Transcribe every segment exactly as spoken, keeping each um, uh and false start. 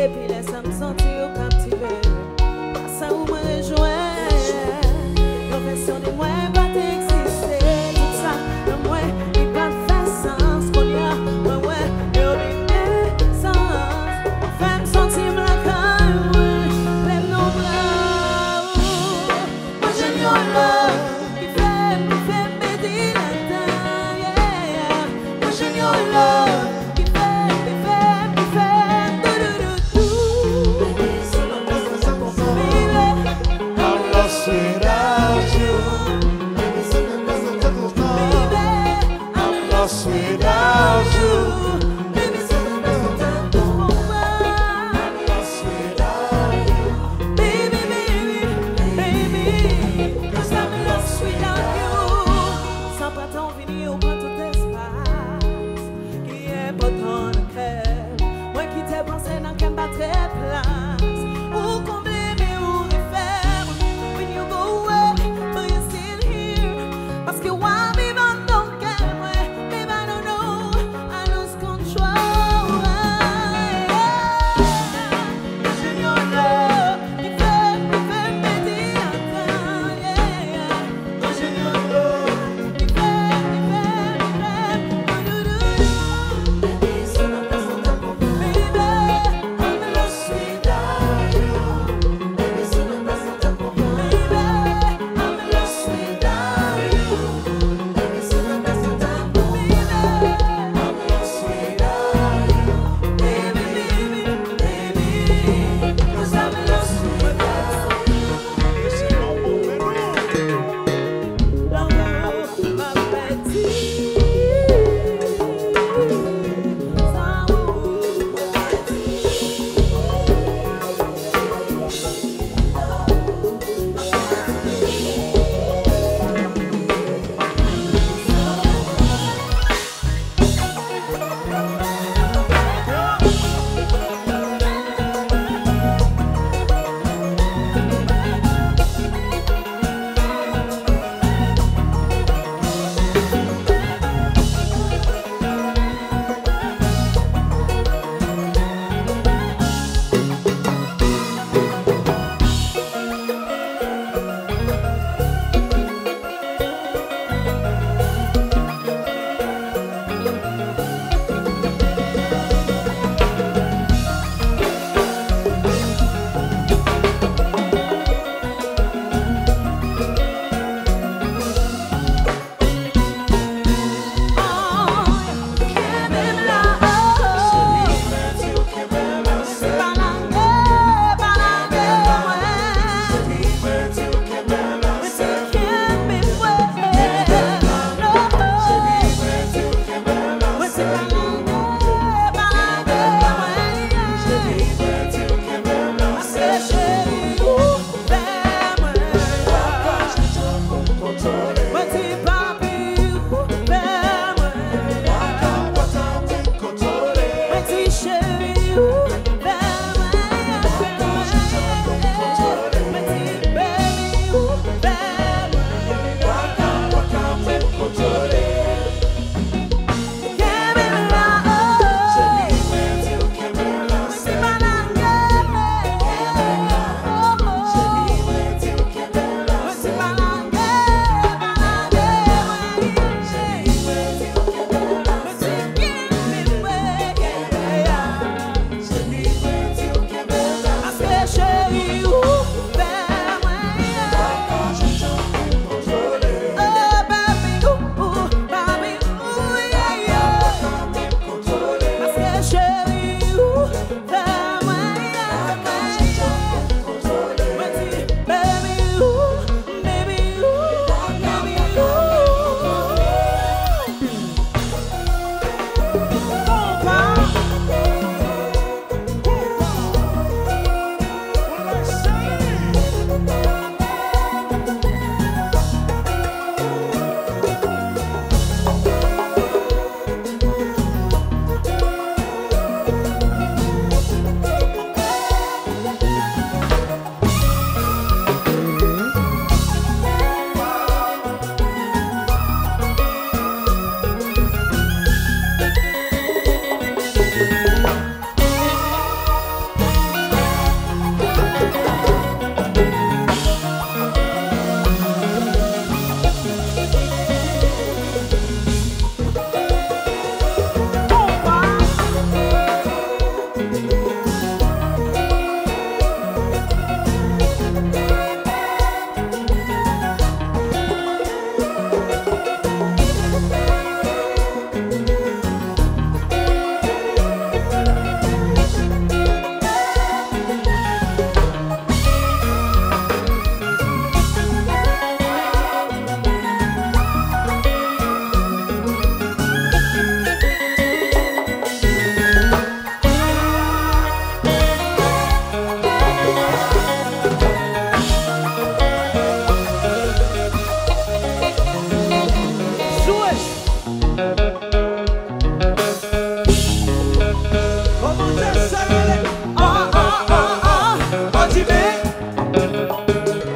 Depi lè sa m santi ou kaptive. Gras a ou mwen rejwenn yon vèsyon de mwen pa t egziste. Tout sa nan mwen li pa t fè sans. Kounye a mwen wè yo vin gen sans. Ou fè m santi m lakay mwen, lè m nan bra ou. Mwen jwenn yon love ki fè m, ki fè m pèdi ladan, yeah. Mwen jwenn yon love ki fè m, ki fè m, ki fè m doudoudou.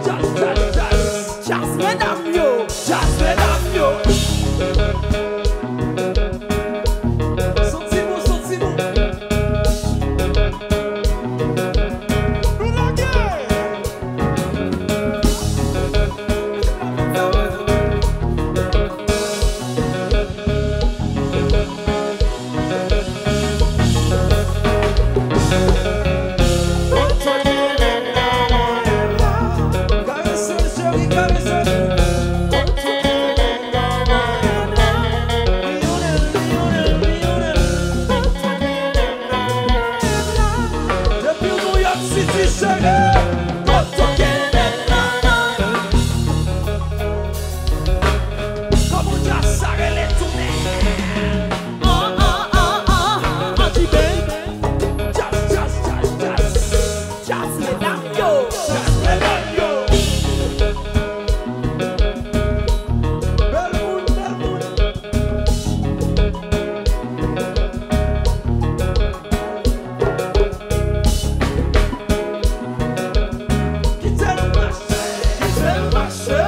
Djaz, djaz, djaz, djaz, medam yo, djaz, medam yo. Santi bon, santi bon. Nou lage. Depi New York City, cheri. Kòman djaz sa rele tounen? Anti Bang. Djaz, djaz, djaz, djaz. Djaz medam yo. Djaz medam yo. Bèl moun, bèl moun. Kite l mache, kite l mache.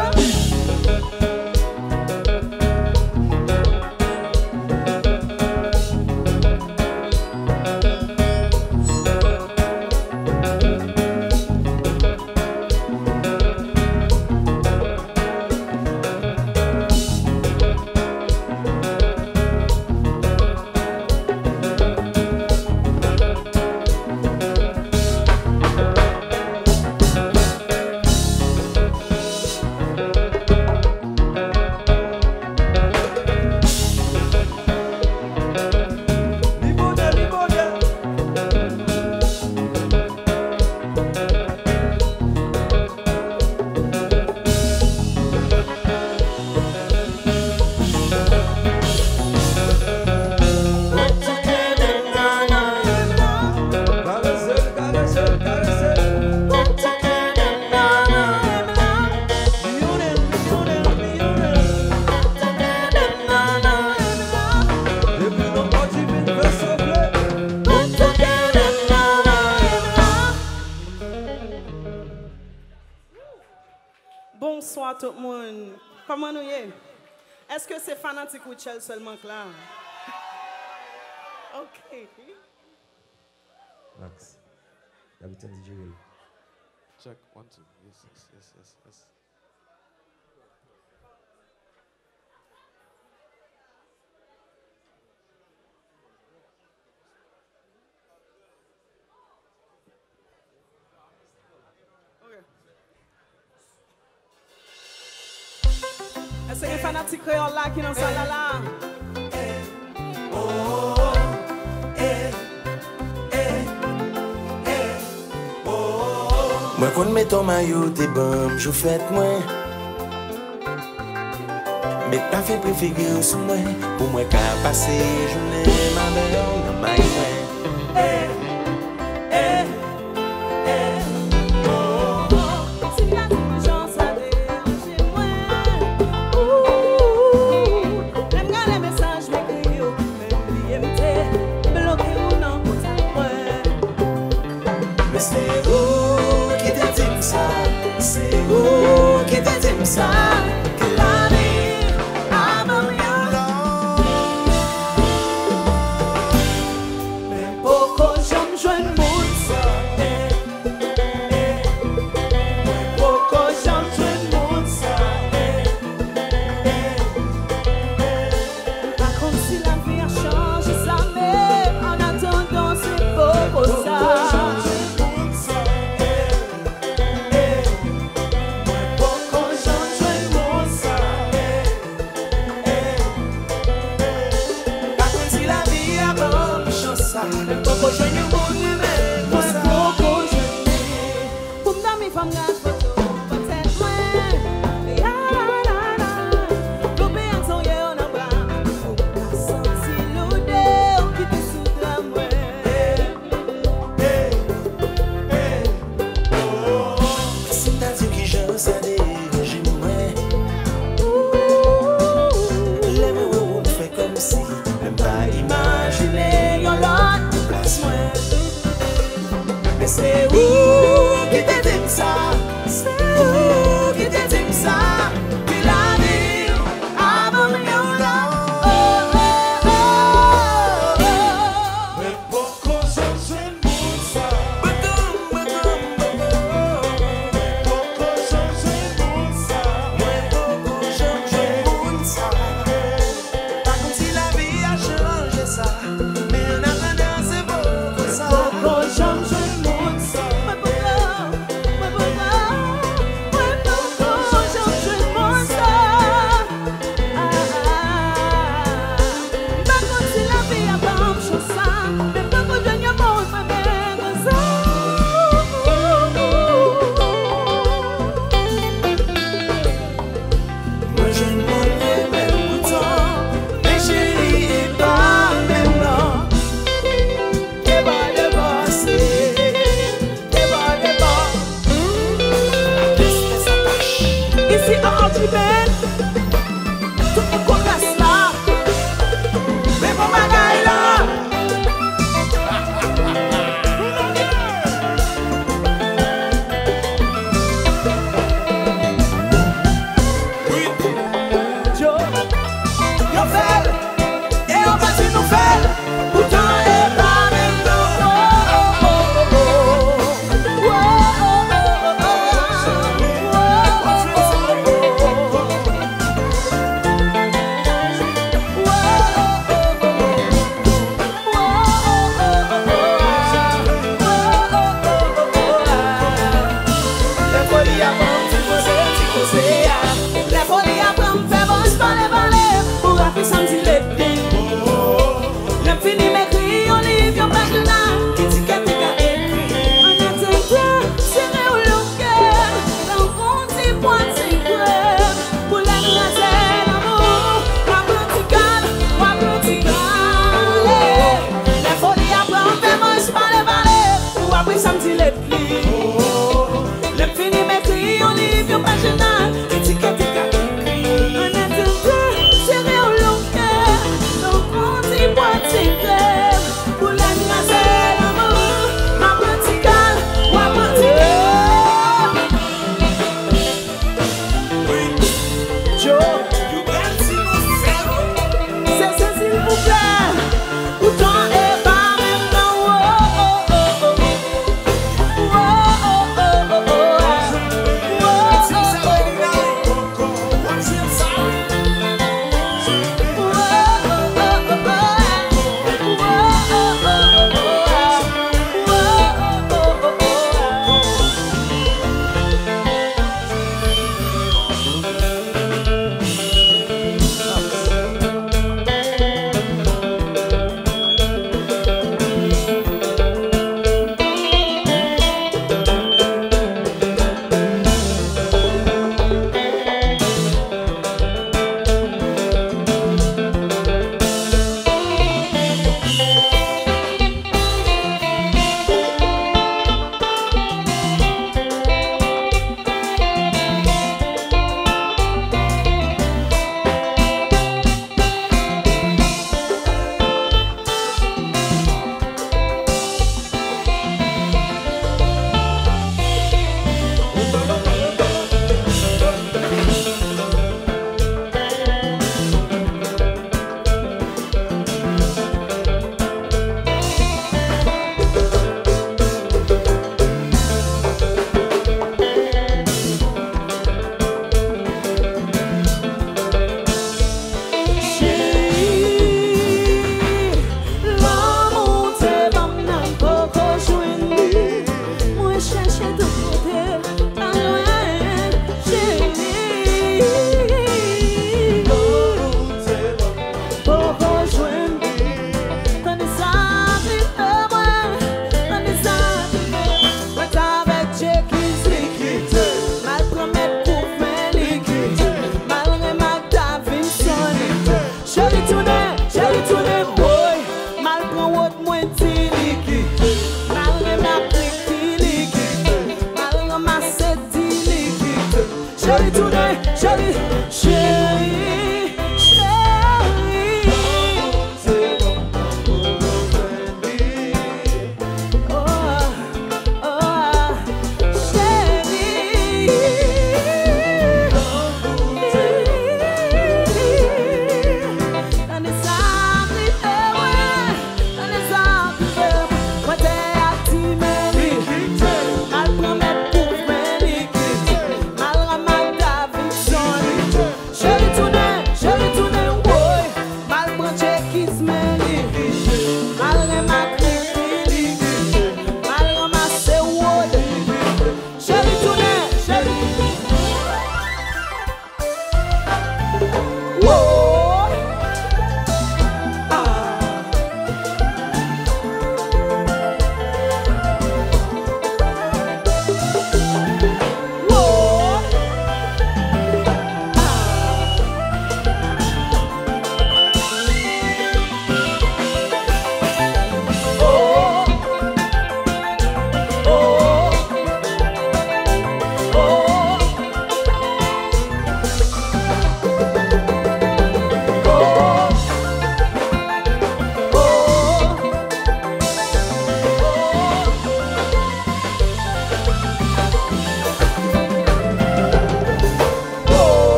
Bonswa tout moun. Kòman nou ye? Èske se fanatik Rutshelle sèlman k la? Ok. Max. Kapitèn D J Will. Check, one, two. Yes, yes, yes, yes, yes. Ok. Èske gen fanatik kreyòl la ki nan sal la la? Mwen konn met on mayo te ban m jou fèt mwen. Met pafen prefere w sou mwen, pou mwen ka pase jounen m avè w nan may mwen. Eh, eh, eh, oh, oh. Si m ta di w jan sa deranje mwen, ooh, lè m gade mesaj m ekri yo, men m bliye m te bloke w nan kontak mwen. Men se ou ki te di m sa, se ou ki te di m sa, ke lane avan m yon lòt. Men poko janm jwenn moun sa, eh, eh, eh. Mwen poko janm jwenn moun sa, eh, eh, eh. Pa kòmsi lavi a chanje sa, men annatandan se poko sa. Se ou ki te di m sa, se ou ki te di m sa, ki lavi avan m yon la. Oh, oh, oh, oh. Mwen poko janm jwenn moun sa. Mwen poko janm jwenn moun sa. Mwen poko janm jwenn moun sa. Pa konn si lavi a chanje sa, men an atandan se poko sa. Poko janm jwenn moun sa.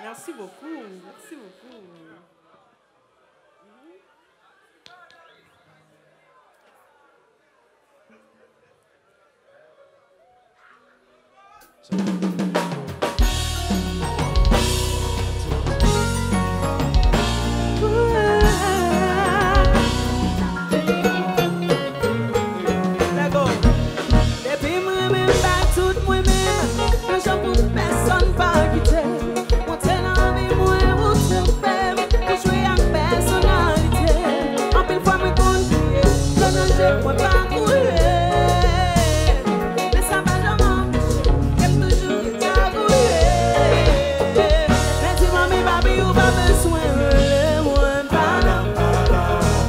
Merci beaucoup, merci beaucoup. Depi m renmen m bay tout mwen menm, yon jan pou pèsonn pa kite. Monte nan vi mwen, ou twonpe m, ou jwe ak pèsonalite m. Anpil fwa mwen konn kriye, nan danje mwen pa koule. Men sa pa janm anpeche ke m toujou rete kagoule. Men ti manmi papi, ou pa bezwen rele mwen, pa la, pa la,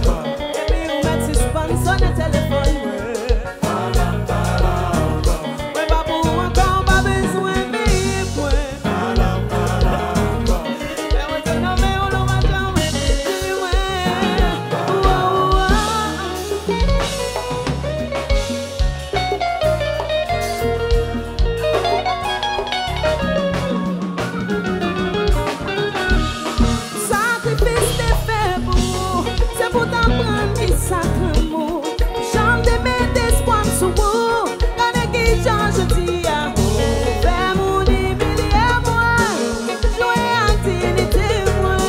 pa. Epi ou mèt sispann sonnen telefòn mwen. Mwen pa pou ou ankò, ou pa bezwen veye mwen. Lè mwen te nan men w, nou pa janm di mwen. Ou, ou, ou. Sakrifis te fè pou ou, se pou t aprann kisa k lanmou. Janm te met espwa m sou ou, gade kijan jodi a ou fè moun imilye mwen. Jwe ak diyite mwen,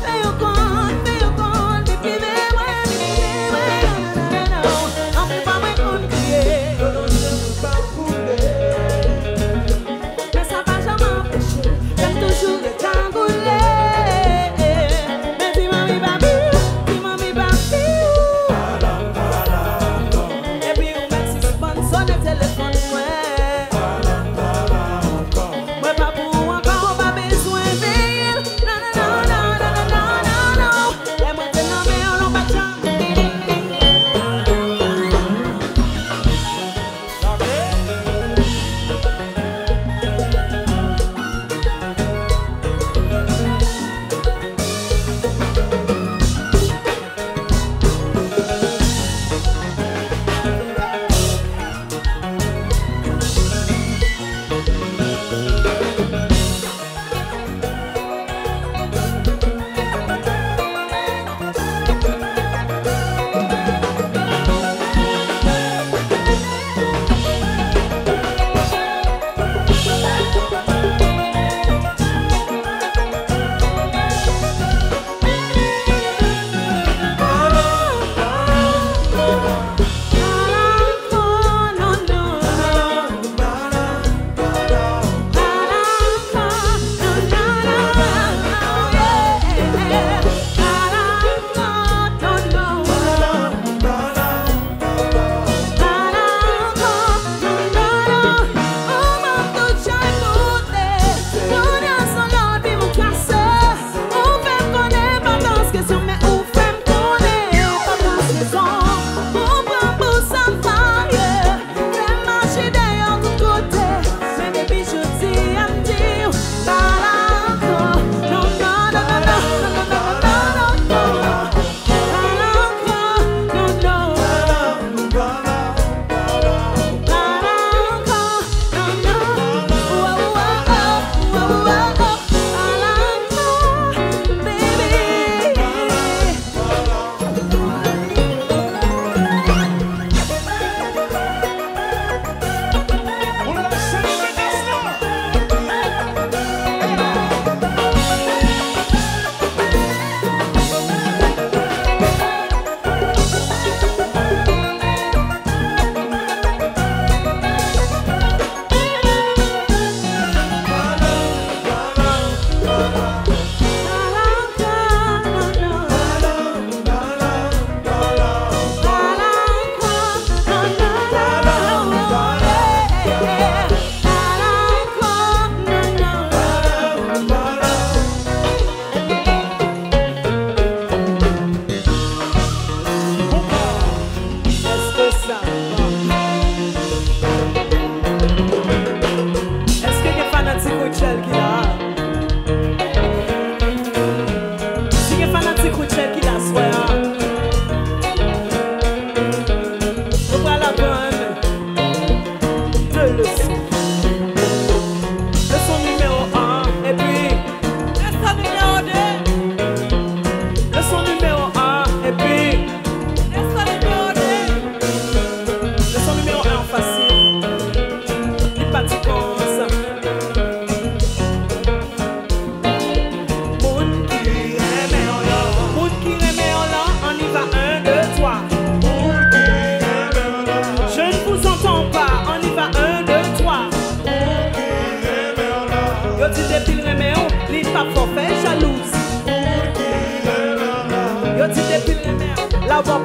fè yo konn, fè yo konn, vin pi pre mwen, vin pi pre mwen, non, non, non, non. Anpil fwa mwen konn kriye, men sa pa janm anpeche ke m toujou rete kagoule. Men ti manmi papi, ti manmi papi. Epi ou mèt sispann sonnen telefòn mwen. Mwen pa pou ou ankò, ou pa bezwen veye m.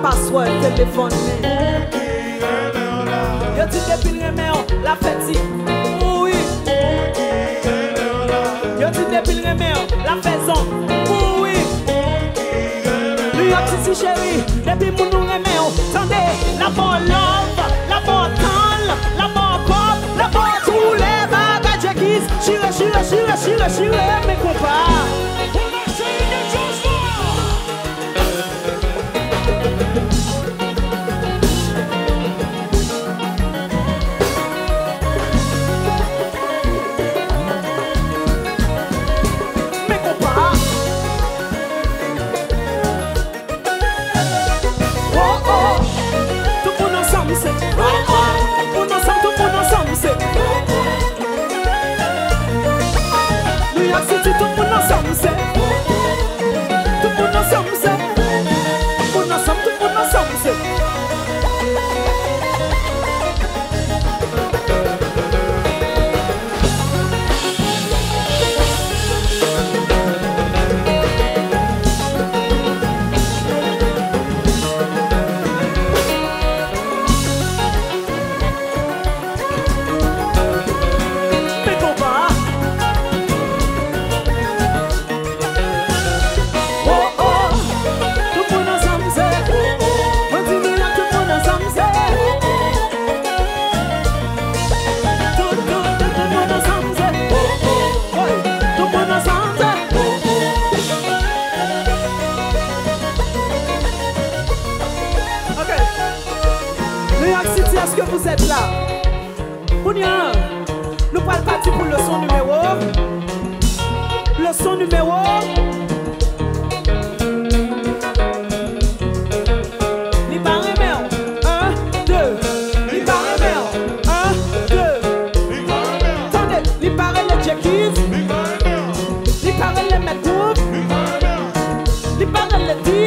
Paswòd telefòn li. Yo di depi l renmen w, l ap fè ti wi. Yo di depi l renmen w, l ap fè zong wi. New York City cheri, depi moun ou renmen w, tande, l ap ba w love, l ap ba w tann, l ap ba w kòb, l ap ba w tou lè bagay Jekiz. Chire, chire, chire, chire, chire, men konpa. Men konpa. Oh, oh. Tout moun ansanm, se. Oh, oh. Tout moun ansanm, tout moun ansanm, se. New York City, tout moun ansanm, se. Tout moun ansanm, se. Tout moun ansanm, tout moun ansanm, se. Men konpa. Oh, oh. Tout moun ansanm, se. Mwen di nou la, tout moun ansanm, se. Tout, tout, tout, tout moun ansanm, se. Woy, tout moun ansanm, se. Ok. New York City, est-ce que vous êtes là? Kounye a, nou pral pati pou leson nimewo. Leson nimewo. Li pa renmen w. En, de. Li pa renmen w. En, de. Tande, li pa rele Jekiz. Li pa rele Mèt Gwouv. Li pa rele Di.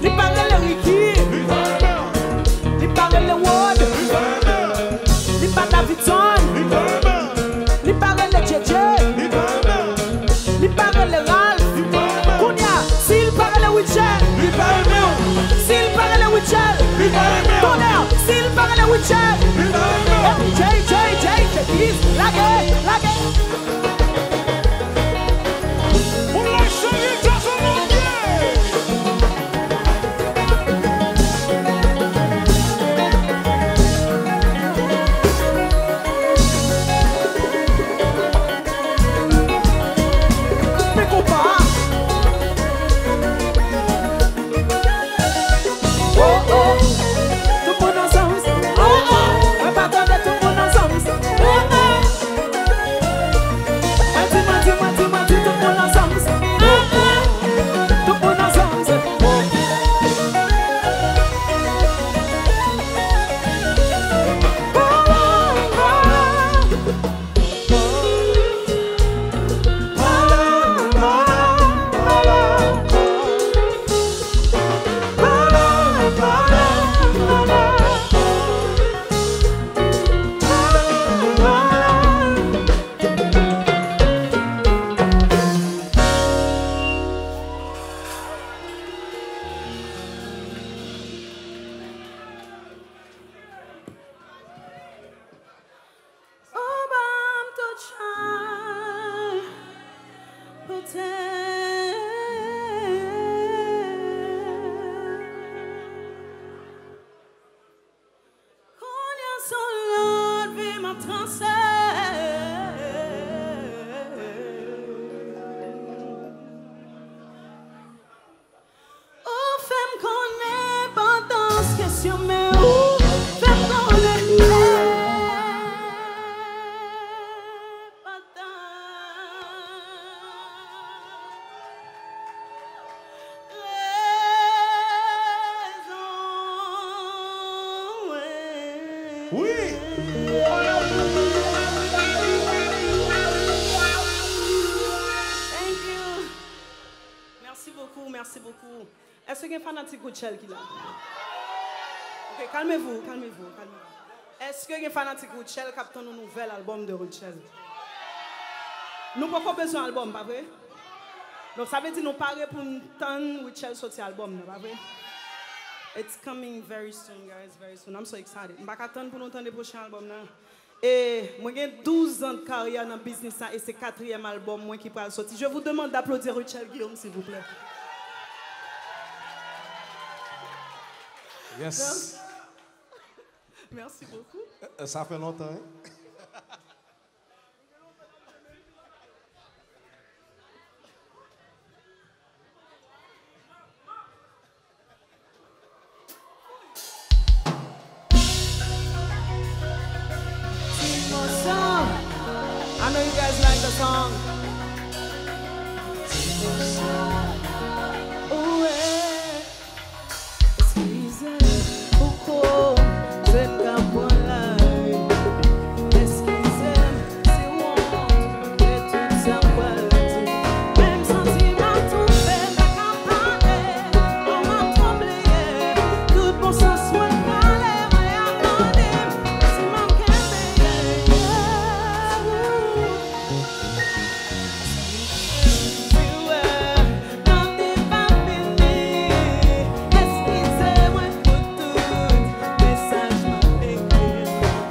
Li pa rele Ricky. Li pa rele Wod. Li pa Davidson. Li pa rele Djedje. Li pa rele Ralph. Kounye a, si l pa rele Witchell, li pa renmen w. Si l pa rele Witchell, li pa renmen w. Tonnerre, si l pa rele Witchell, li pa renmen w. Hey, Jay, Jay, Jay, Jay, please, lage, lage. Pou mwen cheri, Jason Londye. Men konpa. Oh, oh. Tout moun ansanm. Oh, oh. Mwen pa tande tout moun ansanm. Oh, oh. Mwen di, mwen di, mwen di, mwen di, tout moun ansanm. Oh, oh. Tout moun ansanm. Oh. Ou ban m tout chay poutèt. Kounye a se yon lòt vi m ap transe. Ou fè m konnen enpòtans kesyon, men ou fè m konnen enpòtans rezon, wi. Thank you. Merci beaucoup, merci beaucoup. Èske gen fanatik Rutshelle ki la? Ok, calmez-vous, calmez-vous, calmez-vous. Èske gen fanatik Rutshelle k ap tann yon nouvèl albòm de Rutshelle? Nou poko bezwen albòm, pa vre? Donk, sa vle di nou pare pou n tann Rutshelle soti albòm nan, pa vre? It's coming very soon, guys, very soon. I'm so excited. M pa ka tann pou nou tande pwochen albòm nan. E mwen gen douz an de karyè nan biznis la e se katriyèm albòm mwen ki pral soti. Je vous demande d'applaudir Rutshelle Guillaume, s'il vous plaît. Yes. Merci beaucoup. Euh, Ça fait longtemps, hein? I know you guys like the song. Ooh, yeah. Eskize m pou koze m ka pran lari. Eskize m si w wont de tout sa m pral di. Men m santi m ap toufe, m pa ka pale. Kò m ap tranble. Tout bon sans mwen prale, mwen ap mande m si m ap kenbe. Yeah, yeah. Si w wè, tande pa fini. Eskize mwen pou tout mesaj m ap ekri.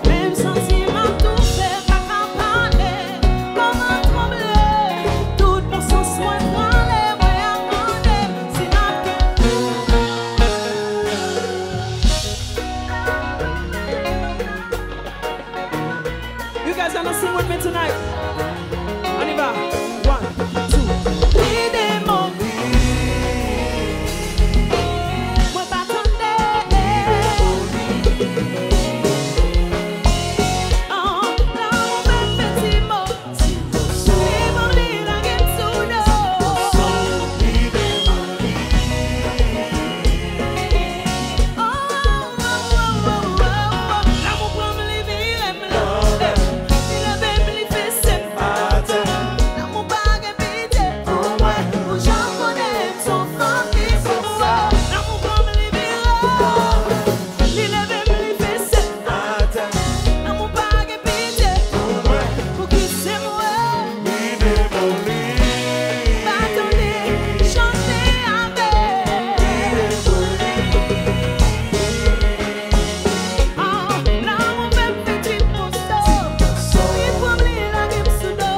Men m santi m ap toufe, pa ka pale, kò m ap tranble. Tout bon sans mwen prale, mwen ap mande m si m ap kenbe. You guys gonna sing with me tonight? On y va. One, two. Li demande. Mwen pa tande. Oh, la ou menm fè ti mo. Li ban m li lage m sou do. Oh, oh, oh, oh, oh, oh. Lanmou pran m, li vire m lòt bò. Li leve m, li fese m atè. Lanmou pa gen pitye pou mwen. Ou jan konnen m se yon fanm ki sou mwen. Lanmou pran m, li vire m. Li leve m, li fese m atè. Lanmou pa gen pitye pou mwen. Pou ki se mwen. Pa tande, chante avè. Ah, lanmou fè m fè ti poso. Li pran m, li lage m sou do.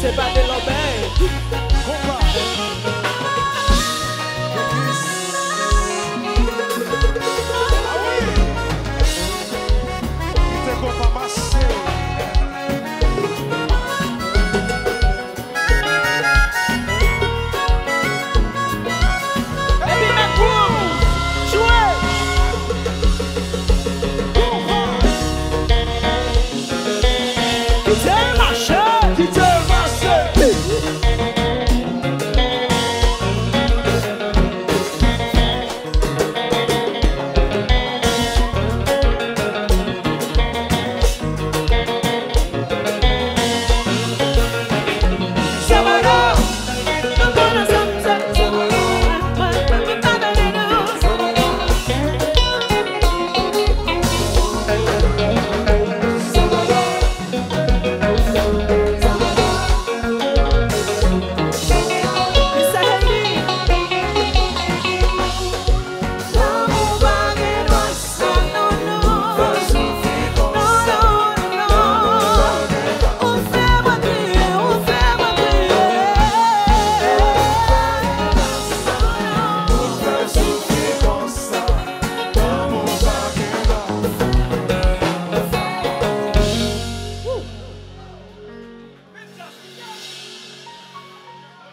Se pa de lòbèy. Konpa. Jekis. Ah wi. Kite konpa mache. Epi met groove, jwe. Kite l mache. Kite l mache.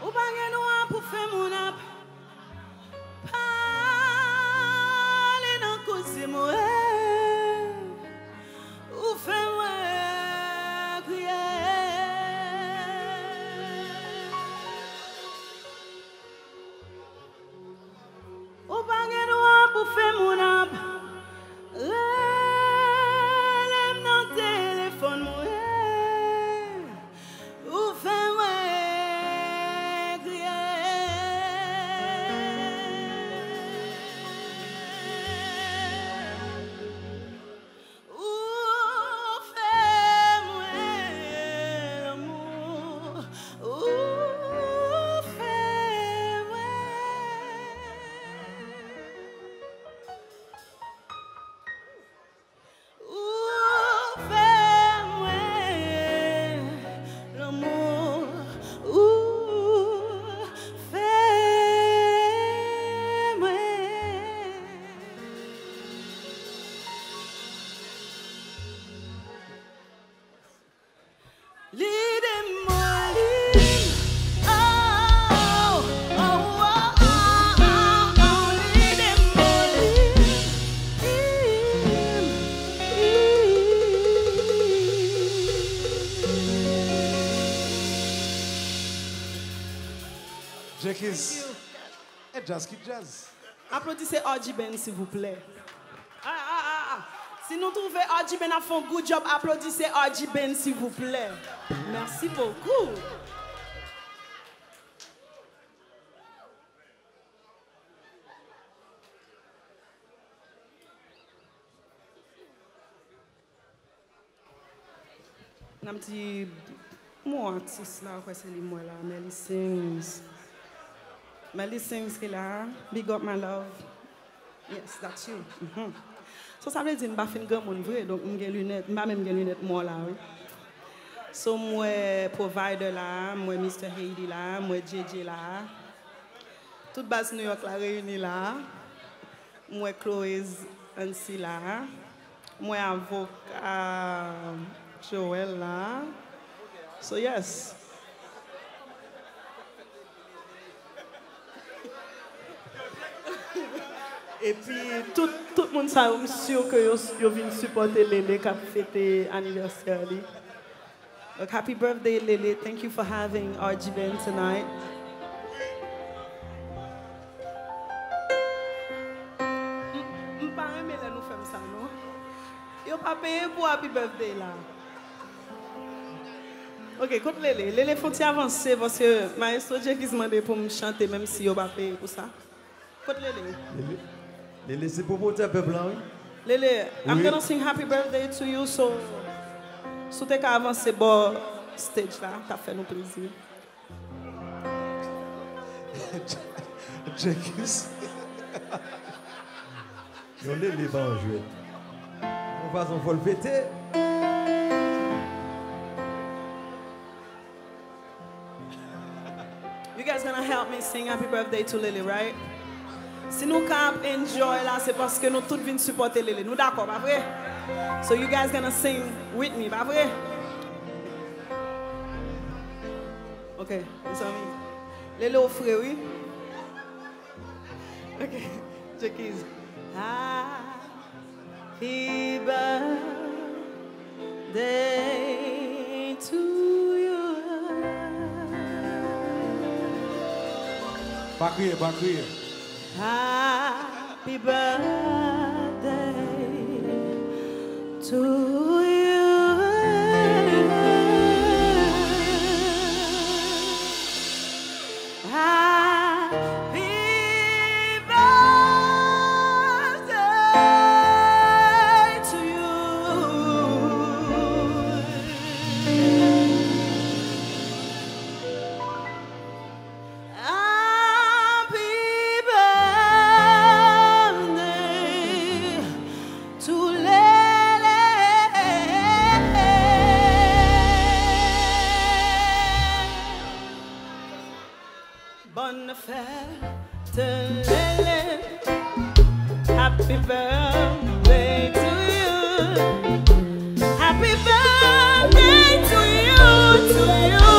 Ou pa gen dwa pou fè moun ap pale nan kouzen mwen. Ou fè mwen kriye. Ou pa gen dwa pou fè moun ap rele m nan telefòn mwen. Ou fè mwen kriye. Ou fè mwen lanmou, ou fè mwen. Ou fè mwen lanmou, ou fè mwen. Li demoli m. Oh, oh, oh, oh, oh, oh, li demoli m. Jenkins. Thank you. E djaz ki djaz. Aplodise R G Band, silvouplè. Ah, ah, ah, ah. Si nou twouve R G Band ap fè yon good job, aplodise R G Band, silvouplè. Mèsi bokou. N ap di mo atis la, ou kwè se li m wè la, Melly Sings. Melly Sings ki la, big up my love. Yes, that's you. Mhm. So, sa vle di m pa fin granmoun vre, donk m gen linèt, m pa menm gen linèt mò la, wi. So, m wè Provider la, m wè Mister Haiti la, m wè J J la. Tout baz New York la reyini la. M wè Chloé Ancy la. M wè avoka Joel la. So, yes. Epi, tout, tout moun sa yo, m si ke yo, yo vin sipòte Lele k ap fete anivèsè li. Donk, happy birthday, Lele. Thank you for having R G Band tonight. M, m pa renmen lè nou fè m sa, non. Yo pa peye pou happy birthday la. Ok, kot Lele? Lele, fè yon ti avanse, paske Maestro Jenkins mande pou m chante, menm si yo pa peye pou sa. Kot Lele? Lele, Lele se pwopotè pèp la, wi. Lele, I'm gonna sing happy birthday to you, so, si w te ka avanse bò stage la, t ap fè nou plezi. Jenkins. Yon Lele pa yon jwèt. Yon fason fò l pete. You guys gonna help me sing happy birthday to Lele, right? Si nou ka ap enjoy la, se paske nou tout vin sipòte Lele. Nou dakò, pa vre? So you guys gonna sing with me, pa vre? Ok, mezanmi. Lele ou fre, wi. Ok, Jackies. Happy birthday to you. Pa kriye, pa kriye. Happy birthday to you. Happy birthday to you. Happy birthday to Lele. Bonne fête, Lele. Happy birthday to you. Happy birthday to you, to you.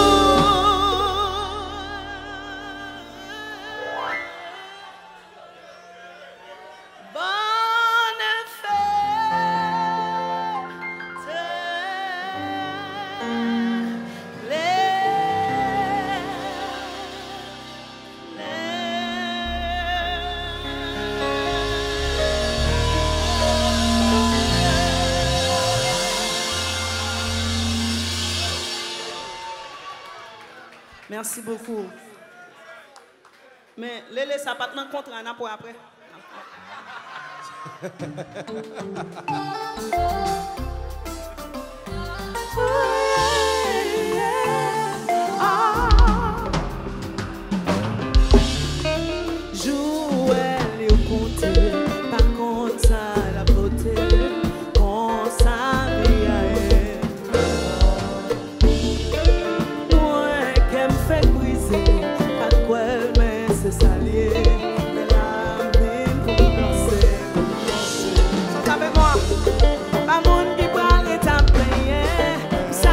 Bonne fête, Lele. Merci beaucoup. Men, Lele, sa pa t nan kontra, n ap wè apre. Jou wè li konte, pa konn sa l ap pote, konsa vi a ye. Mwen, kè m fèk brize, pa t kwè l, men se sa l ye. Men la m vin pou m danse, pou m danse. Chante avèk mwen. Pa moun ki prale t ap plenyen, m sa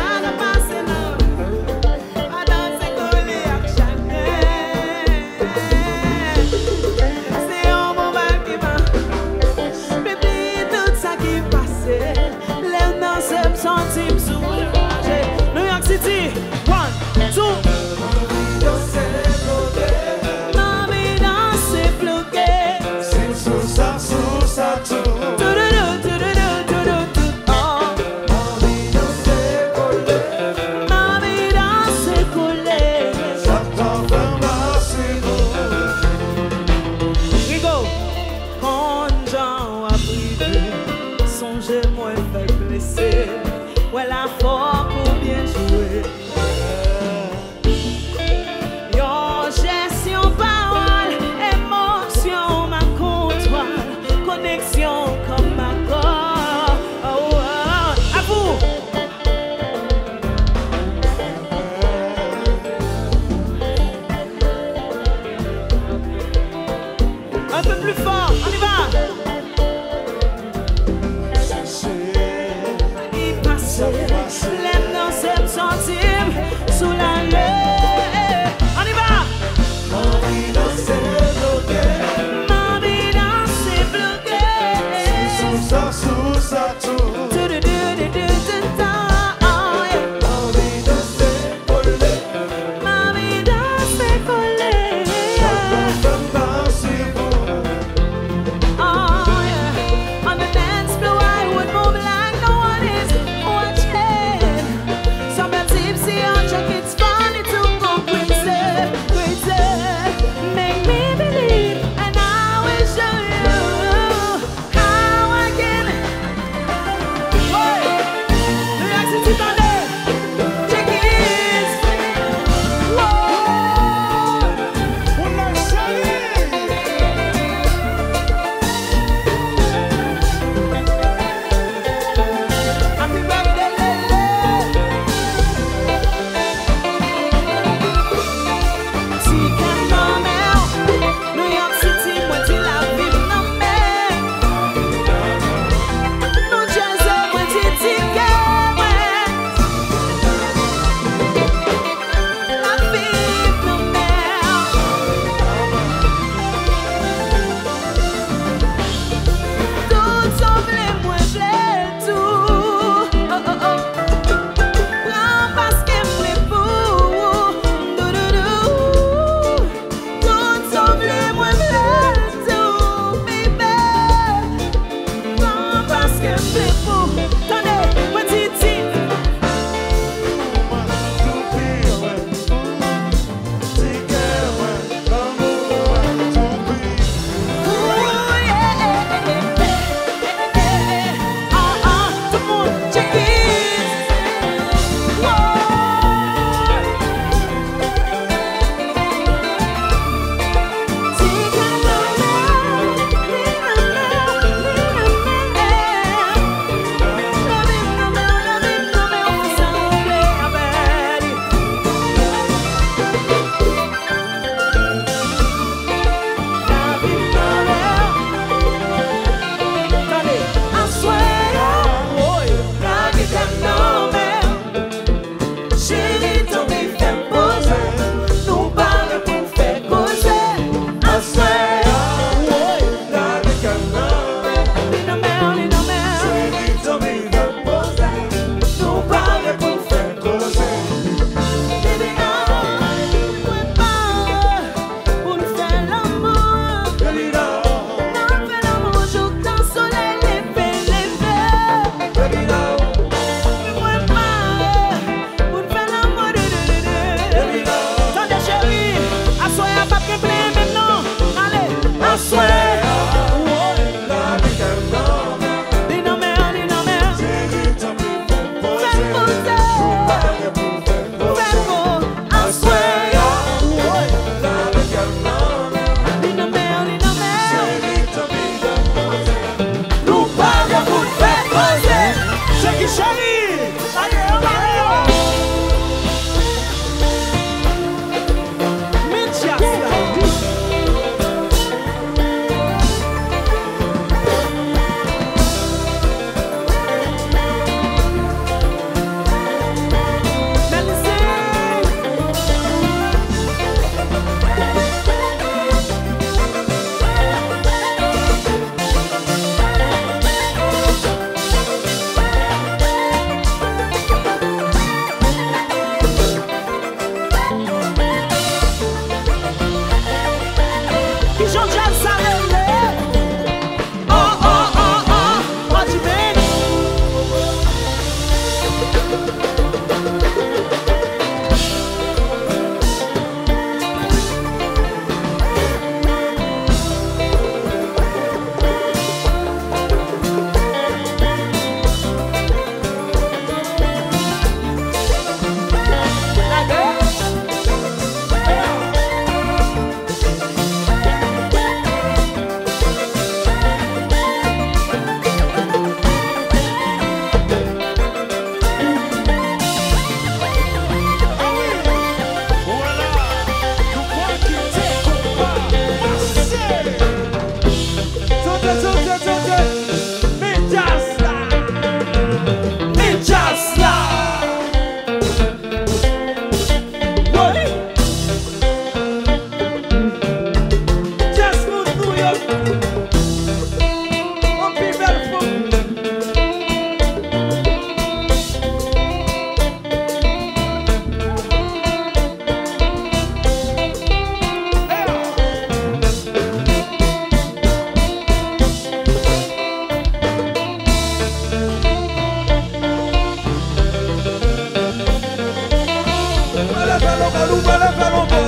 Longo, nou pral fè longo.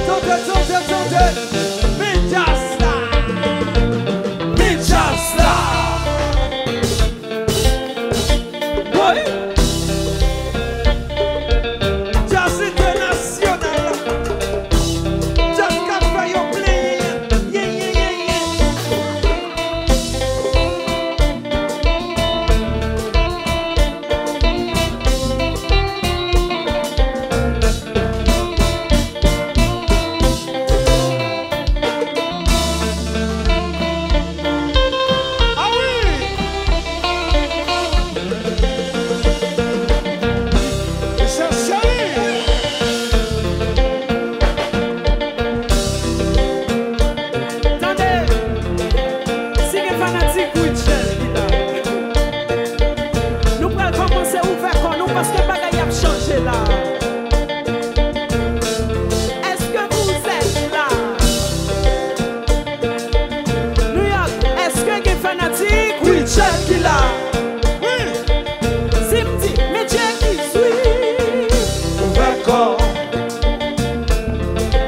Tande, tande, tande. Men djaz la. Men djaz la. Woy! Djaz entènasyonal la. Djaz k ap fè yo plenyen. Ye, ye, ye, ye. Ah wi! Michel Chéry! Tande, si gen fanatik Rutshelle ki la, nou pral kòmanse ouvè kò nou paske bagay ap chanje la. Est-ce que vous êtes là? New York, èske gen fanatik Rutshelle ki la? Wi! Si m di, men Jackie Sweet. Ouvè kò.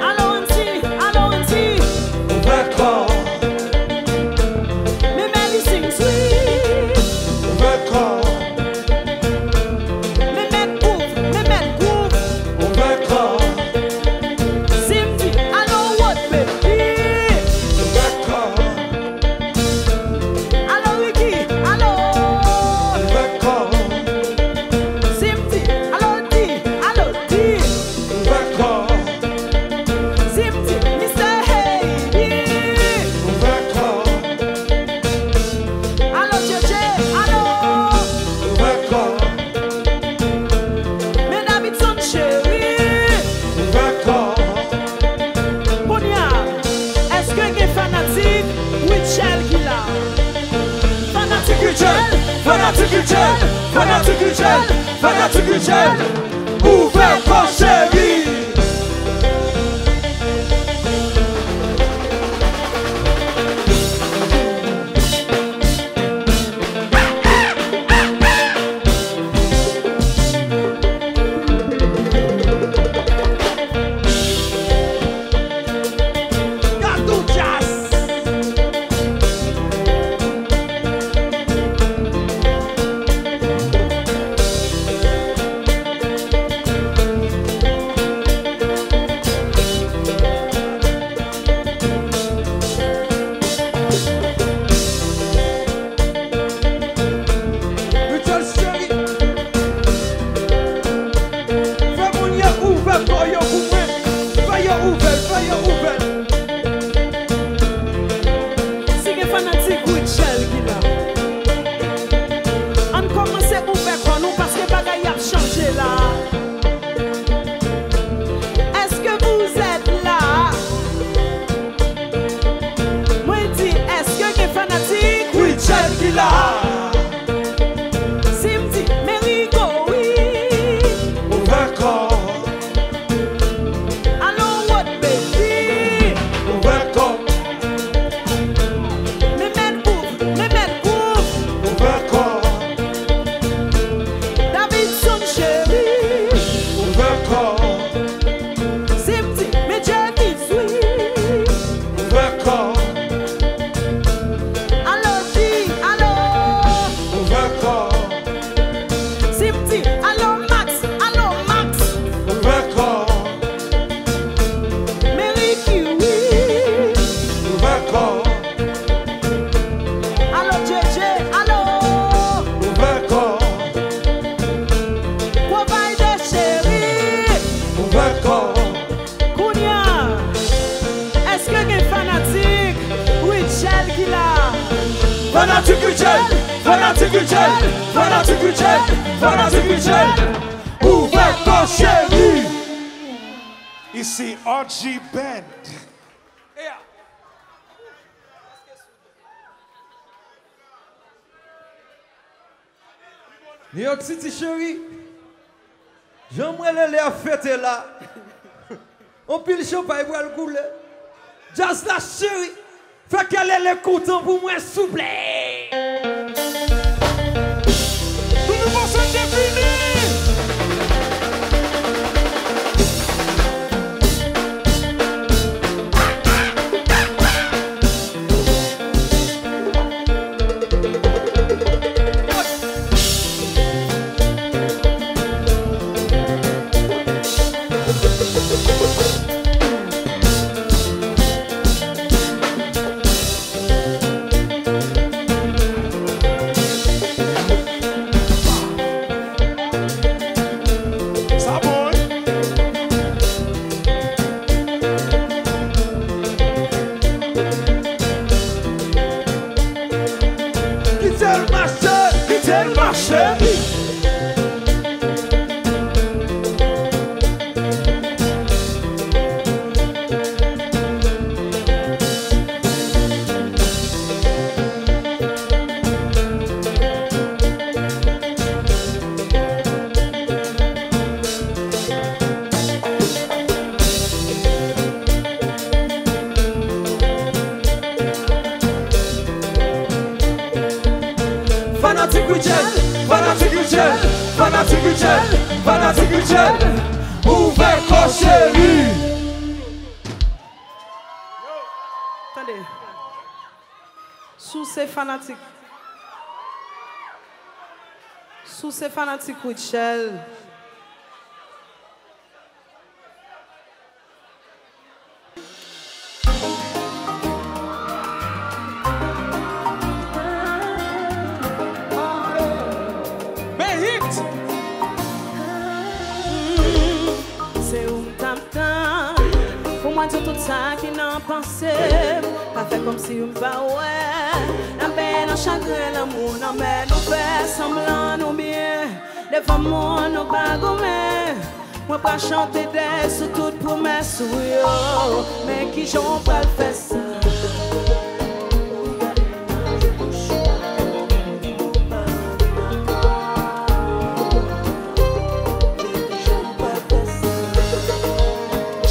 Alo Randy, alo Randy. Ouvè kò. Men Melly sing sweet. Ouvè kò. Men mèt gwouv, men mèt gwouv. Ouvè kò. Si m di, alo Rod Baby. Ouvè kò. Alo Ricky, alo. Ouvè kò. Si m di, alo D, alo D. Ouvè kò. Si m di, Mister Haiti. Ouvè kò. Alo J J, alo. Ouvè kò. Men Davidson Chéry. Ouvè kò. Kounye a, èske gen fanatik Rutshelle ki la? Fanatik Rutshelle, fanatik Rutshelle, fanatik Rutshelle, fanatik Rutshelle. Ouvè kò cheri. Gade yon djaz. Rutshelle cheri, fè moun yo ouvè kò yo pou mwen. Fè yo ouvè l, fè yo ouvè l. Si gen fanatik Rutshelle ki la, ann kòmanse ouvè kò nou, paske bagay ap chanje la. Est-ce que vous êtes là? Mwen di, èske gen fanatik Rutshelle ki la? Si m di, men Rico, wi. Ouvè kò. Alo, Rod Baby. Ouvè kò. Men mèt gwouv, men mèt gwouv. Ouvè kò. Davidson cheri. Ouvè kò. Si m di, men Jackie Sweet. Ouvè kò. Alo, di, alo. Ouvè kò. Si m di, alo, Max, alo, Max. Ouvè kò. Men Ricky, wi. Ouvè kò. Alo, J J, alo. Ouvè kò. Provider cheri. Ouvè kò. Kounye a, èske gen fanatik Rutshelle ki la? Fanatik Rutshelle, fanatik Rutshelle, fanatik Rutshelle, fanatik Rutshelle. Ouvè kò cheri. Isi R G Band. New York City cheri, jan m wè Lele ap fete la. Anpil chanpay pral koule. Djaz la cheri, fè kè Lele kontan pou mwen souple. Tout le monde se définit. Rutshelle, fanatik Rutshelle, fanatik Rutshelle, fanatik Rutshelle, ouvè kò cheri. Tande. Si w se fanatik, si w se fanatik Rutshelle, Behit! Se ou m t ap tann pou mwen di w tout sa ki nan panse m. Pa fè kòmsi m pa wè. N ap benyen nan chagren, lanmou nan men nou, fè sanblan nou byen. Devan moun nou pa goumen. Mwen pral chante dèy sou tout pwomès ou yo. Men kijan w pral fè sa?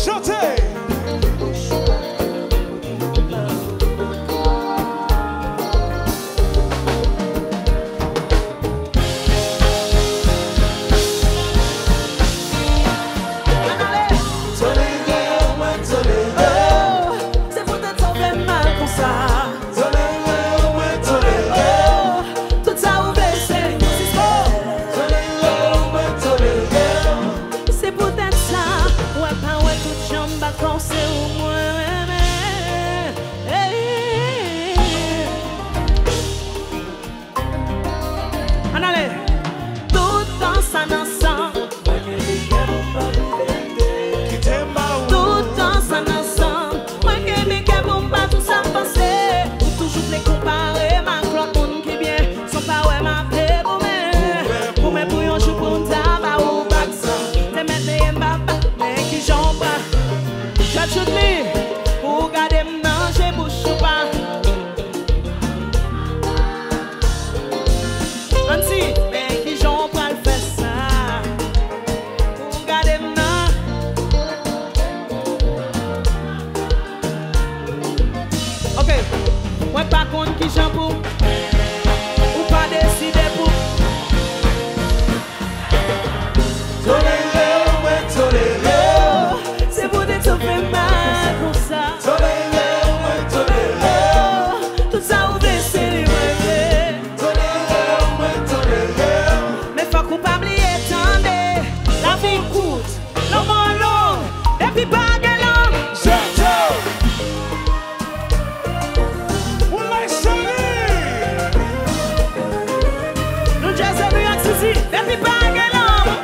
Chante! Tolere w, mwen tolere w. Se poutèt sa w fè m mal konsa. Tolere w, mwen tolere w. Tout sa ou vle se li mwen sispann. Tolere w, mwen tolere w. Se poutèt sa, w ap pa wè tout jan m bat kò w, se ou mwen renmen. Hey. Ann ale. Tout tan sa n ansanm. Tout tan sa n ansanm. Mwen kenbe kè pou m pa di w sa m panse. Ou toujou vle konpare m ak lòt moun ki byen. San w pa wè m ap degoumen. Goumen pou yon jou pou m ta ba ou vag sa. Te mèt neye m papa, men kijan w pral. Jwèt jouk li, pou w gade m nan je bouch ou pa. Ann di, men kijan w pral fè sa? Pou w gade m nan. Ok, mwen pa konn kijan pou ou pa deside pou Tolere w, mwen tolere w. Se poutèt sa w fè m mal konsa. Tolere w, mwen tolere w. Tout sa ou vle se li mwen vle. Tolere w, mwen tolere w. Men fòk ou pa bliye tande. Lavi kout, lanmou long. Depi pa gen lanmou. Jete w. Ou lage sou li. New Jersey, New York City, depi pa gen lanmou.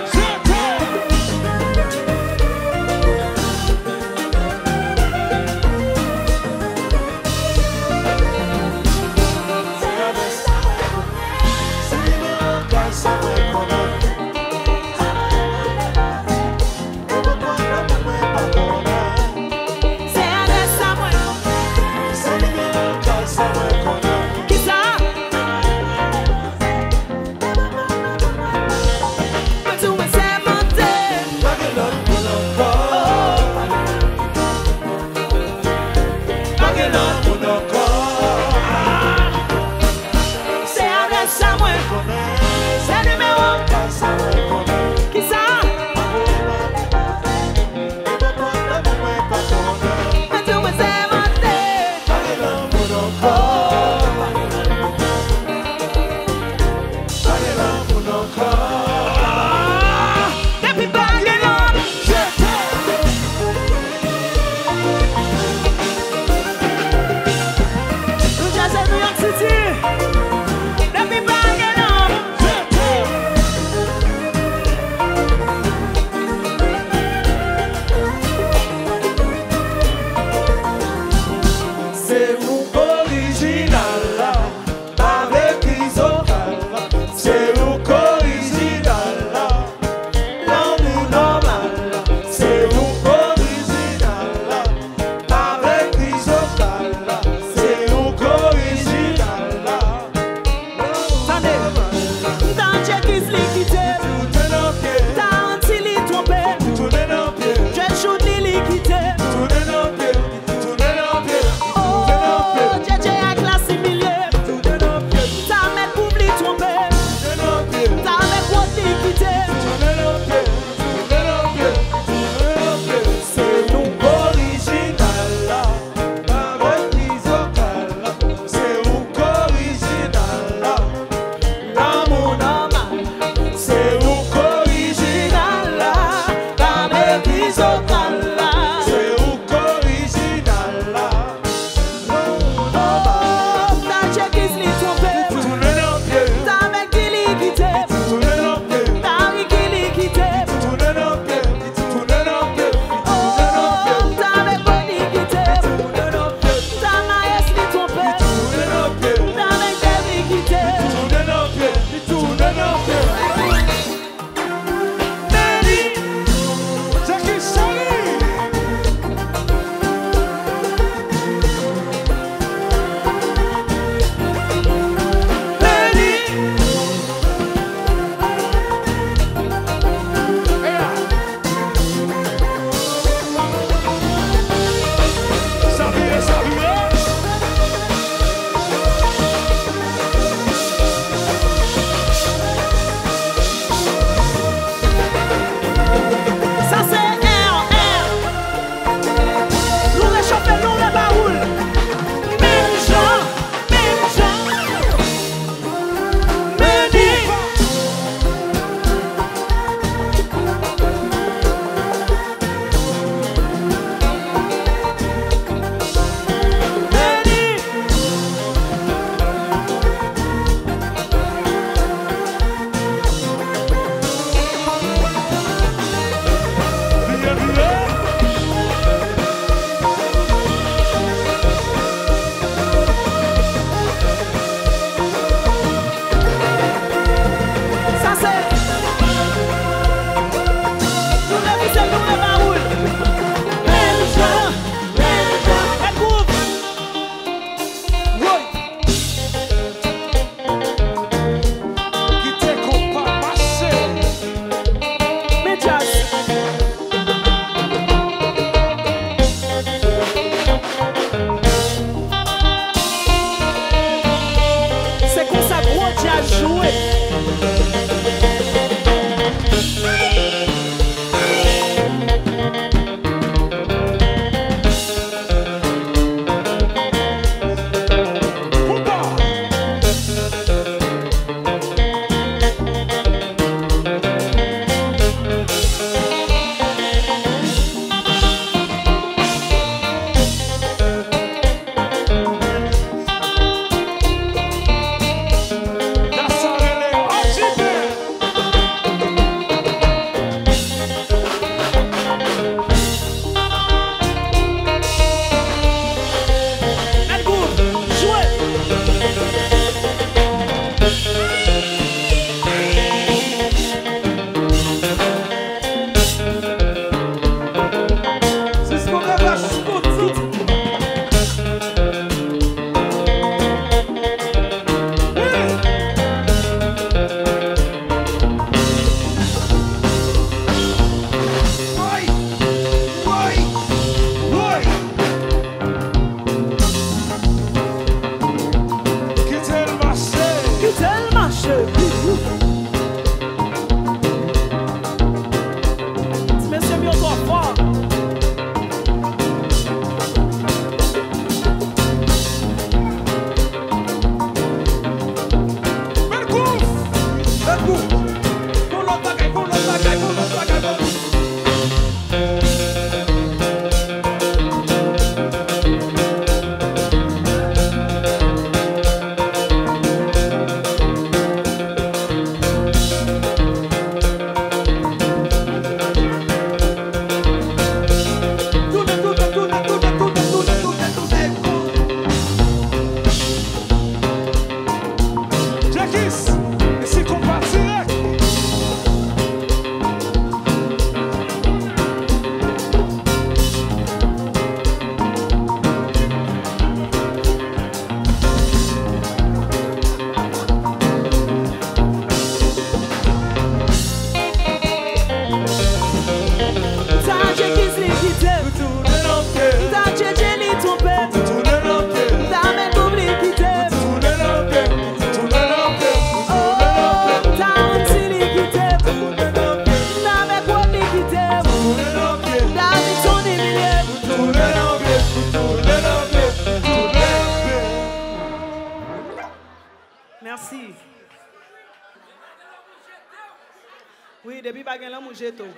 Depi pa gen lanmou, jete w.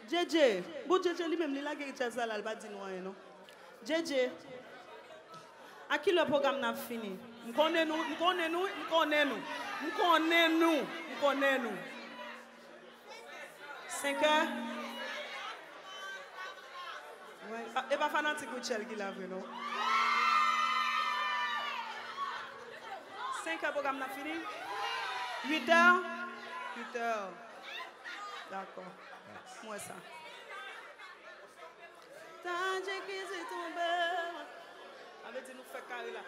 Djedje, bon, Djedje li menm, li lage djaz la, la, li pa di nou anyen, non. Djedje, a kilè pwogram nan ap fini? M konnen nou, m konnen nou, m konnen nou. M konnen nou, m konnen nou. Senkè? Wè, a, e pa fanatik Rutshelle ki la vre, non. Senkè pwogram nan fini? Uitè? Uitè. Dakò. M wè sa. Tadji ki di tonbe. Sa vle di nou fè kare la.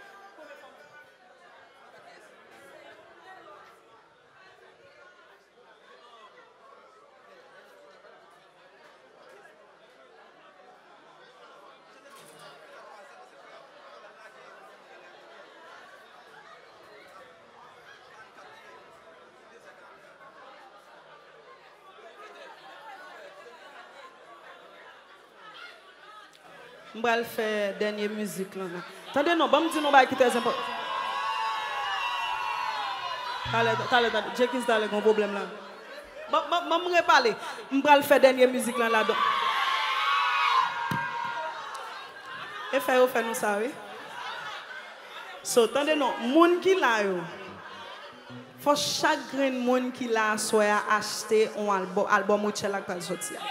M pral fè dènye mizik lan la. Tande non, ban m di nou bagay ki trè enpòtan. Talè, talè, talè, Jenkins talè gon pwoblèm la. Ban, ban, ban m repale. M pral fè dènye mizik lan la, donk. E fè yo fè nou sa, wi. So, tande non, moun ki la yo. Fò chak grenn moun ki la aswè a achte yon albò-, albòm Rutshelle la k pral sòti a.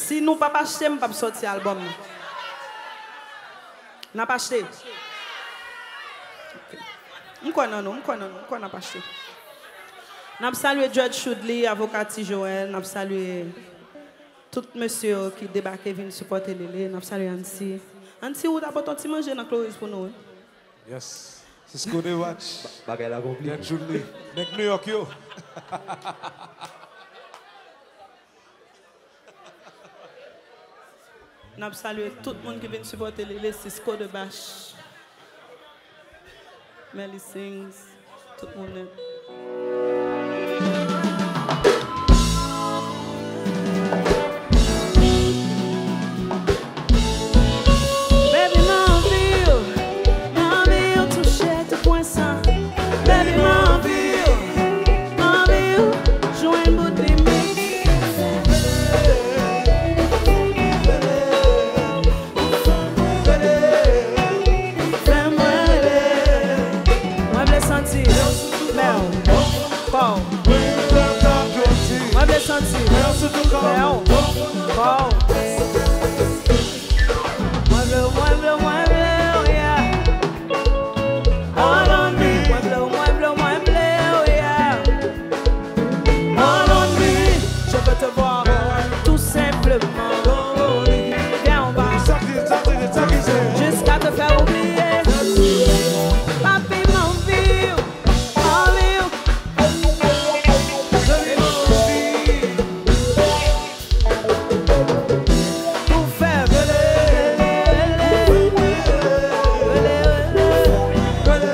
Si nou p ap achte, m p ap sòti albòm nan. N ap achte. Ok. M kwè nan nou, m kwè nan nou, m kwè n ap achte. N ap salye Dread Shoudly, avoka Ti Joel, n ap salye tout mesye yo ki debake vin sipòte Lele, n ap salye Anti. Anti, ou ta pote yon ti manje nan Cloris pou nou, wi. Yes. Cisco Debach. Ba-, bagay la konplike. Nèg Julie. Nèg New York yo. N ap salye tout moun ki vin sipòte Lele, Cisco Debach. Melly Sings. Tout moun nèt. Baby, m anvi w, m anvi w touche tout pwen sa. Baby, m anvi w, m anvi w jwenn bout limit. Fè m rele. Mwen vle santi men w, kò w. Mwen vle santi men w, kò w. Mwen vle w, mwen vle w, mwen vle w, yeah. All on me. Mwen vle w, mwen vle w, mwen vle w, yeah. All on me, je veux te voir, tout simplement. Viens, on va jusqu'à te faire oublier. Papi, m anvi w, anvi w. Pou fè m rele, rele, rele, rele.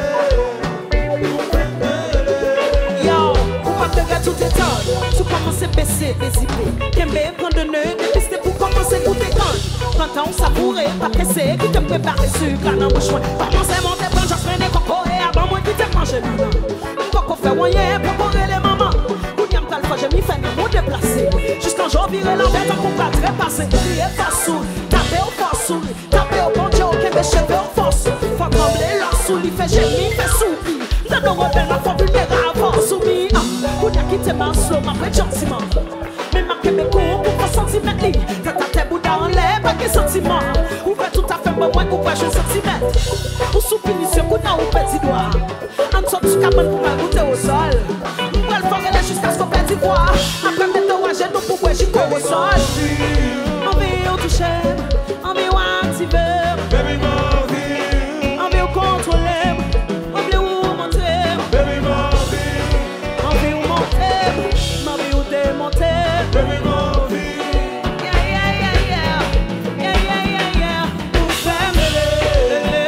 Yo, ou p ap regrèt ou te tann. Sou kòmanse bese, dezipe. Kenbe, pran de ne, depiste pou kòmanse goute kann. Pran tan w savoure, pa prese. Kite m prepare sik la nan bouch mwen. Kòmanse monte, pran jasmin e kokoye. Avan mwen kite m manje nannan. M poko fè w anyen, poko rele manman. Kounye a m pral fè jemi fè nan mou deplase. Jistan jou vire lanvè tankou pral trepase. Kriye fò souri, tape w fò souri. Tape w, Bondye w kenbe cheve w fòs. Fò tranble lòs ou li fè jemi, fè soupi. M tande w rebèl, m ap fè w vilnerab fò soumi. Ah, kounye a kite m an slow, m ap ret jantiman. Men m ap kenbe kou pou fè santimèt li. Tèt atè, bouda anlè, pa gen santiman. Ou fè tout afè m ban mwen, ou pa jwenn santimèt. Ou sou pinisyon, kounye a ou pèdi dwa. Ann sot sou kabann pou m al goute osòl. M pral fè w rele jiskaske w pèdi vwa. Apre mete w ajenou pou bwè ji kowosòl. Anvi w touche m, anvi w aktive m. Baby, m anvi. Anvi w kontwole m, anvi w montre m. Baby, m anvi. Anvi w monte m, m anvi w demonte m. Baby, m anvi. Yeah, yeah, yeah, yeah. Yeah, yeah, yeah, yeah. Ou fè m rele, rele.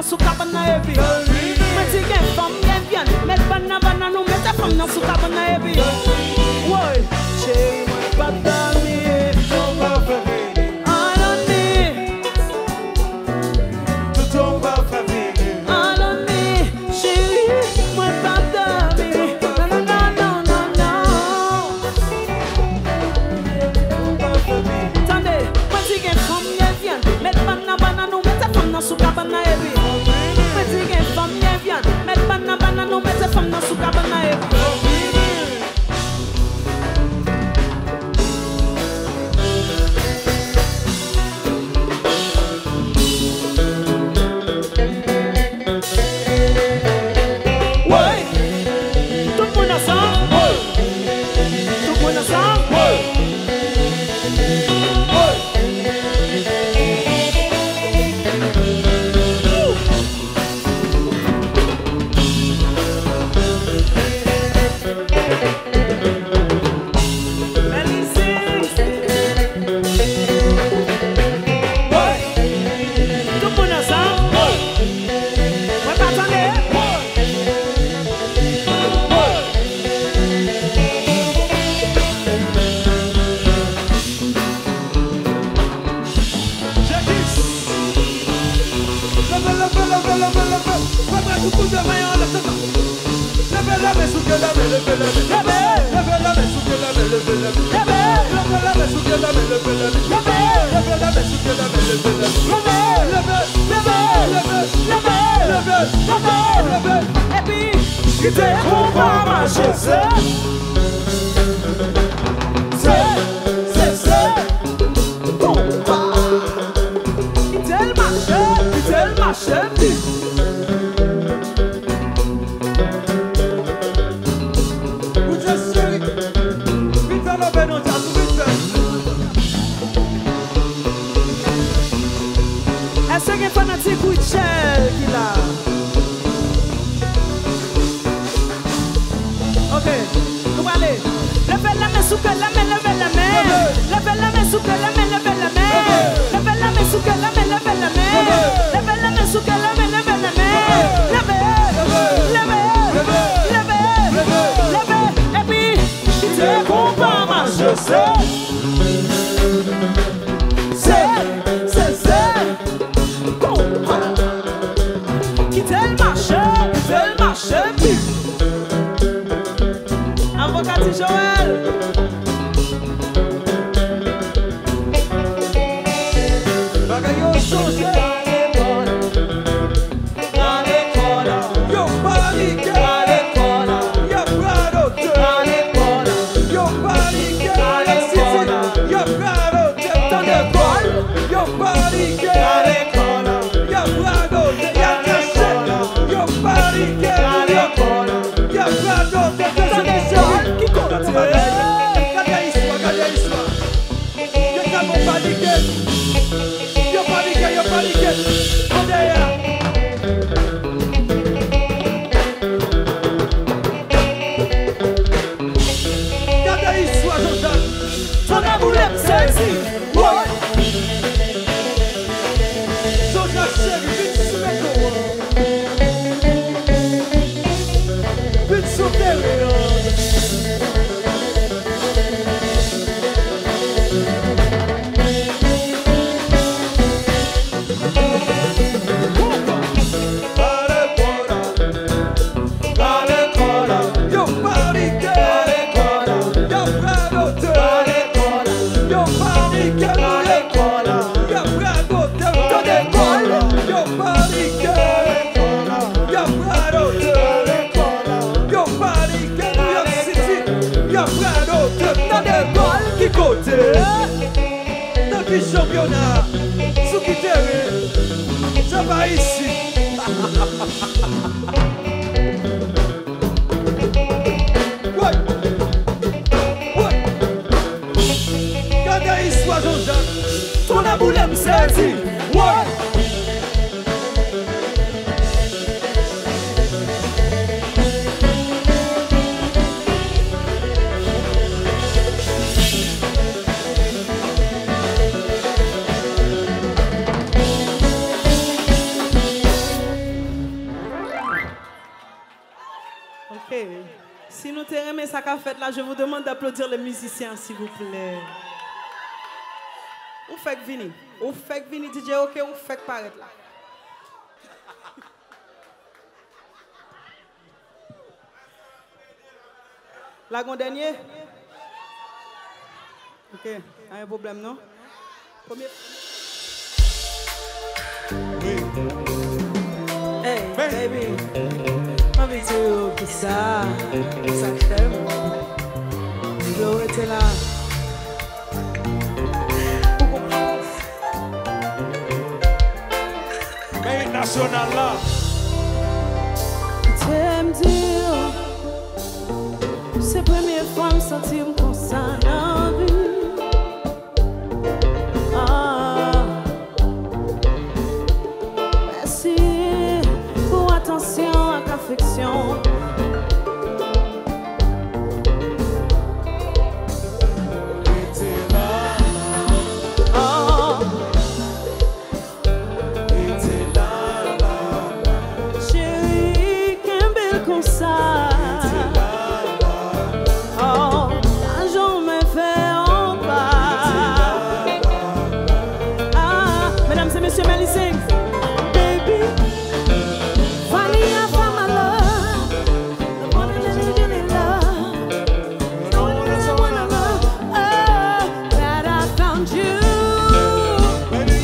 Sou kabann nan epi. Mwen di gen fanm, gen vyann. Met bann nan, bann nan, nou mete fanm nan sou kabann nan epi. Woy, cheri mwen p ap dòmi. All on me. All on me, cheri mwen p ap dòmi. Non, non, non, non, non, non. Tande, mwen di gen fanm, gen vyann. Met bann nan, bann nan, nou mete fanm nan sou kabann nan epi. Mwen di gen fanm, gen vyann. Met bann nan, bann nan, nou mete fanm nan sou kabann nan epi. Woy! Tout moun ansanm! Woy! Tout moun ansanm! Woy! Woy! Woo! Melly sings. Woy! Tout moun ansanm. Woy! Mwen pa tande. Woy! Woy! Jekis! Leve, leve, leve, leve, leve. Fè prèt pou koute men yo anlè, se sa. Leve la men, souke la men, leve la men. Leve. Leve la men, souke la men, leve la men. Leve. Leve la men, souke la men, leve la men. Leve. Leve la men, souke la men, leve la men. Leve. Leve. Leve. Leve. Leve. Leve. Epi, kite konpa mache, se. Se, se, se. Konpa. Kite l mache, kite l mache, pi. Bondye cheri, vin fè love nou djaz, vin fè. Èske gen fanatik Rutshelle ki la? Ok, nou prale. Leve la men, souke la men, leve la men. Leve la men, souke la men, leve la men. Leve la men, souke la men, leve la men. Leve la men, souke la men, leve la men. Leve, leve, leve, leve. Epi, kite konpa mache, se. Se, se, se. Konpa. Kite l mache, kite l mache, pi. Avoka Ti Joel. Bagay yo chanje. Yo panike. Y ap radote. Yo panike. Yo radote. Tande kòl. Yo panike. Y ap radote. Y ap kache. Yo panike. Yo, y ap radote. Tande kòl. Ki kote? Gade istwa, gade istwa. Yo tèlman panike. Yo panike, yo panike. Kote a? Gade istwa Jean-Jacques. Tonnè boule m sezi. Woy! Jean-Jacques cheri, vin sou metro an. Vin sou teren an. Yo panike. Yo radote. Yo panike. Yo radote. Tande kòl. Yo panike. Y ap radote. Yo panike, New York City. Y ap radote. Tande kòl ki kote? Nan ki chanpyona? Sou ki teren? Se pa isi. Woy! Woy! Gade istwa Jean-Jacques. Tonnè boule m sezi. Woy! Ok. Si nou te renmen sa k ap fèt la, je vous demande d'applaudir les musiciens, s'il vous plaît. Ou fèk vini. Ou fèk vini, D J, ok, ou fèk parèt la. Lage yon dènye. Ok, pa gen pwoblèm non. Premye. Hey, baby, m anvi di w kisa, kisa k fè m vle w rete la. Men it nasyonal la. Te m di w, se premye fwa m santi m konsa nan vi. Ah. Mèsi pou atansyon ak afeksyon. Oh. Cheri, kenbe l konsa. Oh, pa janmen fè yon pa. Ah, medam e mesye, men li sing. Baby, funny how I fall in love. The one that you really love. That I found you. Baby,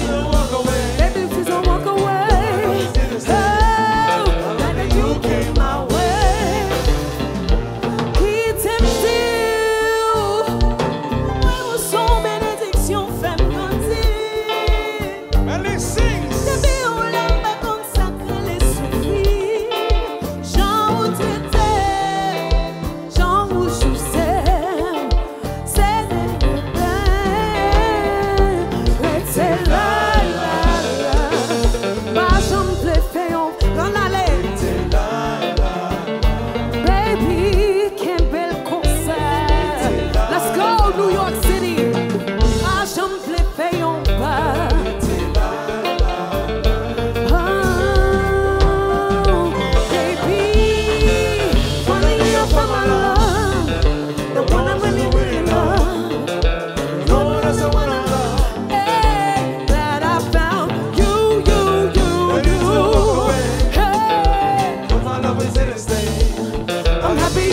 please don't walk away. Oh, glad that you came my way. Kite m di w, mwen ou se yon benediksyon, fè m grandi. Depi ou la m pa konn sa k rele soufri. Jan ou trete m, jan ou jouse m, se de plen. Rete la, la, la. Pa janm vle fè yon, ann ale. Baby, kenbe l konsa. Let's go, New York City. Pa janm vle fè yon pa. Oh, baby, funny how I fall in love. The one I really, really love. Hey, that I found you, you, you, you. Hey. I'm happy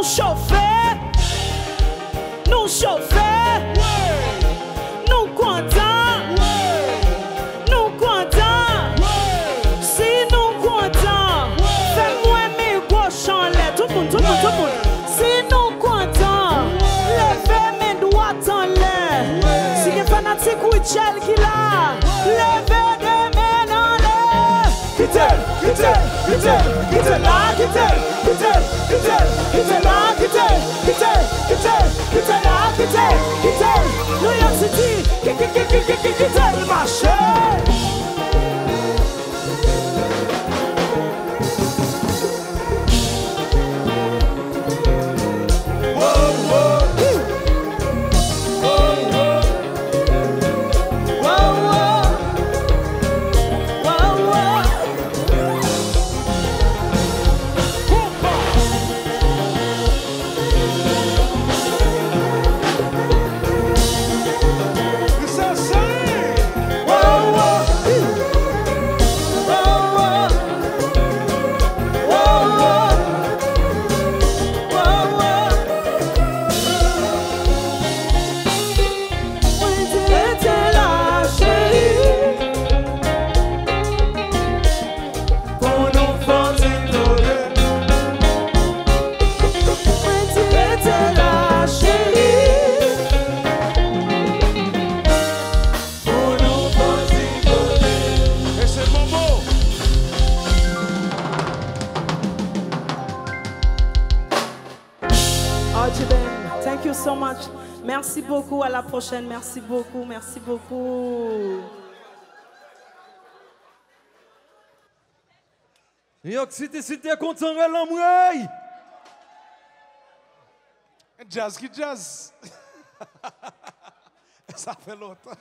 Chofe, nou chofe, nou kontan, nou kontan. Si nou kontan, fè m wè men goch anlè. Tout moun, tout moun, tout moun. Si nou kontan, leve men dwat anlè. Si gen fanatik Rutshelle ki la, leve de men anlè. Kite, kite, kite, kite la, kite, kite, kite, kite la, kite, kite, kite, kite la, kite, kite. New York City, ki, ki, kite l mache. Mwen di rete la, cheri. Pou nou fè yon ti tou de. Mwen di rete la, cheri. Pou nou fè yon ti tou de. E se Momo. R J Band, thank you so much. Merci beaucoup, à la prochaine. Merci beaucoup, merci beaucoup. New York City, si te kontan, rele anmwey! Djaz ki djaz! Sa fè lontan.